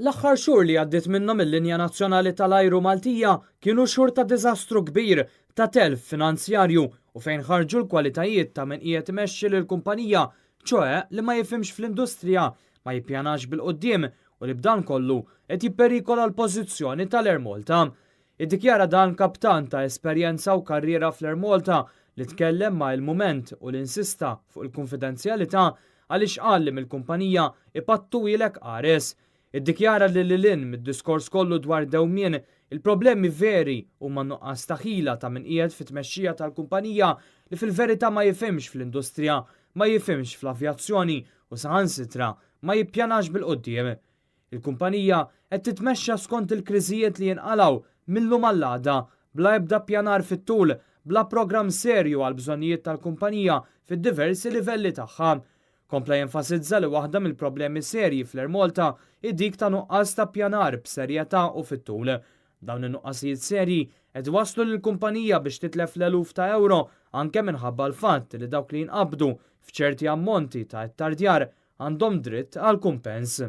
L-aħħar xhur li għaddiet minnhom il-linja nazzjonali tal-ajru Maltija kienu xhur ta' diżastru kbir, ta' telf finanzjarju u fejn ħarġu l-kwalitajiet ta' min qiegħed imexxi lill-kumpanija, ċoe li ma jifhimx fl-industrija, ma jippjanax bil-quddiem u li b'dan kollu qed jipperikola l-pożizzjoni tal-Air Malta. Iddikjara dan kaptan ta' esperjenza u karriera fl-Air Malta li tkellem ma' Il-Mument u li insista fuq il-kunfidenzjalità għaliex qal li mill-kumpanija ipattuhielek qares. Iddikjara li lil hinn mid-diskors kollu dwar dewmien, il-problemi veri huma n-nuqqas ta' ħila ta' min qiegħed fit-tmexxija tal-kumpanija li fil-verità ma jifhimx fl-industrija, ma jifhimx fl-avjazzjoni u saħansitra ma jippjanax bil-quddiem. Il-kumpanija qed titmexxa skont il-kriżijiet li jinqalgħu mil-lum għall-għada, bla ebda ppjanar fit-tul, bla programm serju għall-bżonnijiet tal-kumpanija fid-diversi livelli tagħha. Kompla jenfasizza li waħda mill-problemi serji fl-Air Malta hi dik ta' nuqqas ta' ppjanar b'serjetà u fit-tul. Dawn in-nuqqasijiet serji qed iwasslu lill-kumpanija biex titlef l-eluf ta' ewro anke minħabba l-fatt li dawk li jinqabdu f'ċerti ammonti ta' ittardjar għandhom dritt għal kumpens.